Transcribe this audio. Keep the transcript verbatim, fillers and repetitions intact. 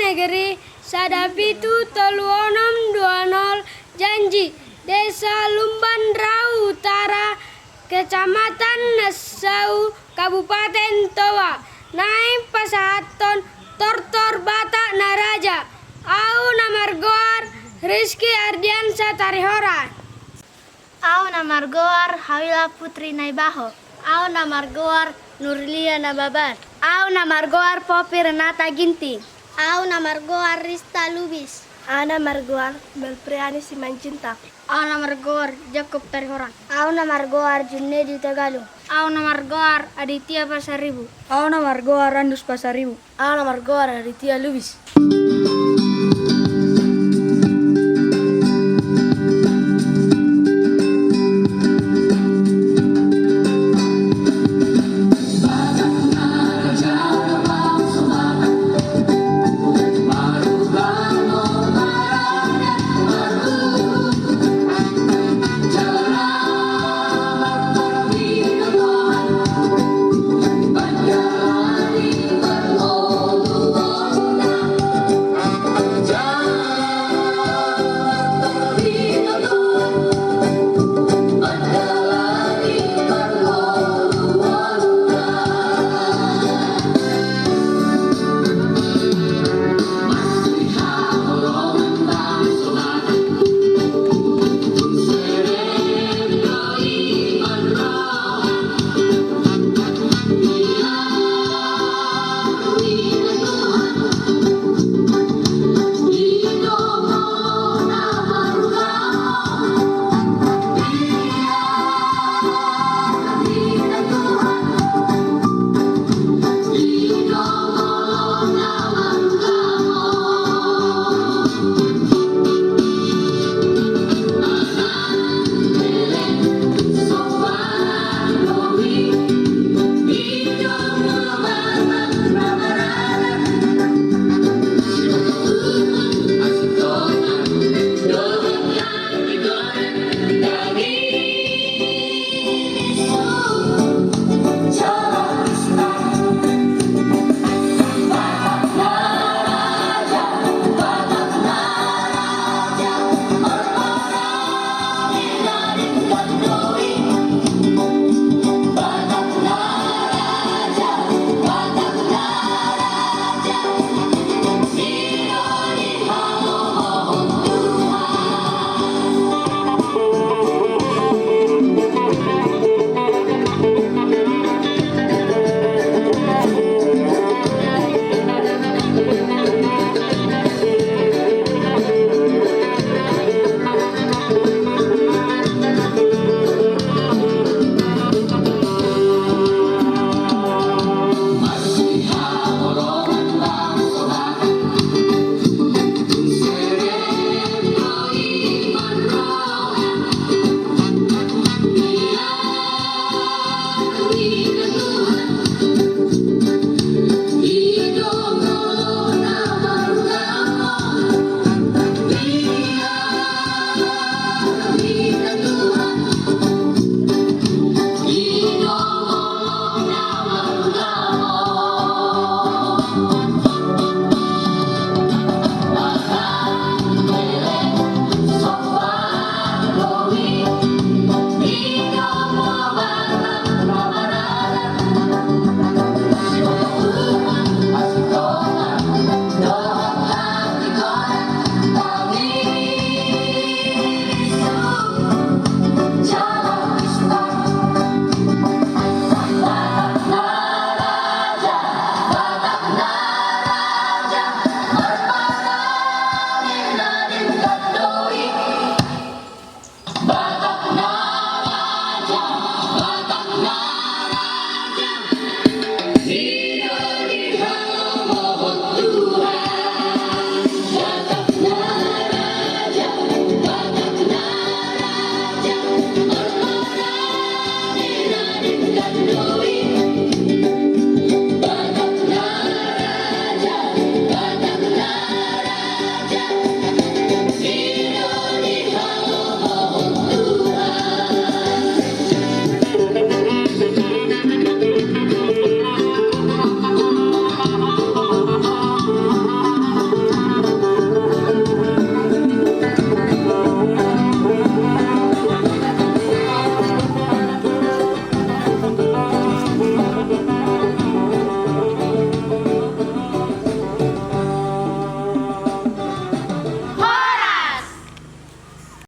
Negeri sada pitu tolu onom dua nol, Janji, Desa Lumban Rau Utara, Kecamatan Nassau, Kabupaten Toba, naeng pasahathon tortor Batak na raja. Au na margoar Rizky Ardiansyah Tarihoran. Au na margoar Hawila Putri Naibaho. Au na margoar Nurlia Nababan. Au na margoar Poppy Renata Ginting. Au na margoar Rista Lubis. Au na margoar Melpriani Simanjuntak. Au na margoar Jakob Tarihoran. Au na margoar Junnedi Hutagalung. Au na margoar Aditya Pasaribu. Au na margoar Andus Pasaribu. Au na margoar Aditya Lubis.